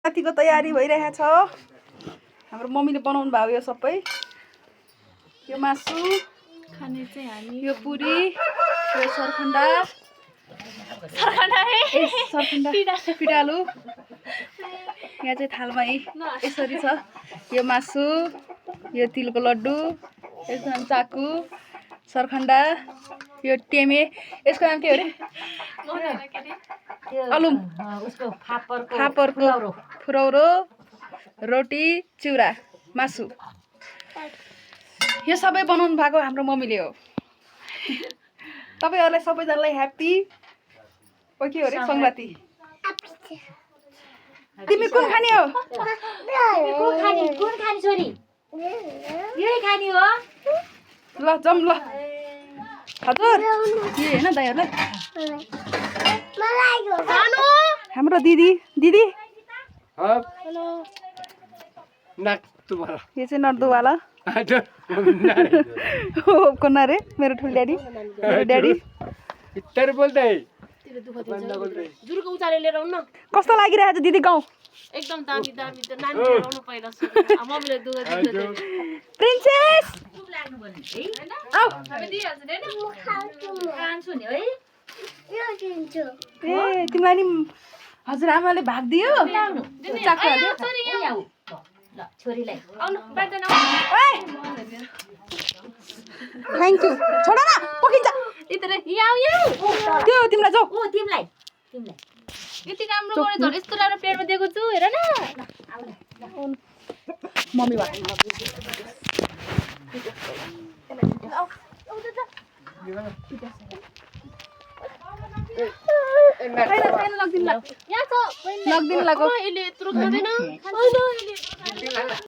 संक्रान्तिको तयारी भइरहेको छ। हाम्रो मम्मीले बनाउनु भयो यो सबै। यो मासु खाने चाहिँ हामी यो पुरी यो सरखण्डा पिडालु यहाँ चाहिँ थालमा यसरी छ। यो मासु यो तिलको लड्डु यसको नाम चाकु सरखण्डा यो टेमे यसको नाम के हो अरे अलुम उसको फापरको फुरौरो रोटी चिउरा मासु यो सबै बनाउनु भएको हाम्रो मम्मीले हो। तपाईहरुलाई सबैजनालाई ह्यापी के हो रे संक्रान्ति। तिमी कुन खाने हो? कुन खानी छोरी यही खानी हो। ल जम ल हजुर के हैन दाइहरुलाई हाम्रो दिदी हेलो नाक तुम्हारा ये चाहिँ नर्दुवाला हो कोना रे मेरो ठुलो ड्याडी इतर बोल्दै जुरुको उचालेर लिएर आउनु न। कस्तो लागिरहेछ दिदी गाउँ? एकदम दामी दामी त नानी लिएर आउनु पहिला मम्मीले दुध दिन्छ। प्रिन्सेस आउ हामी दिइहाल्छ नि खान्छु नि है ए तिमीलाई नि हजुरआमाले भाग दियो चाकु हाल्यो ल छोरीलाई आउनु बाटो थ्यांक यू छोड न पकिन्छ इतरे यहाँ आऊ त्यो तिमीलाई जाऊ ओ तिमीलाई यति राम्रो गरे झन् यस्तो राम्रो प्लेटमा दिएको छु हेर न। मम्मी भा यहाँ छ लग्दिन लाग्यो यसले यत्रो खाँदैन हैन यसले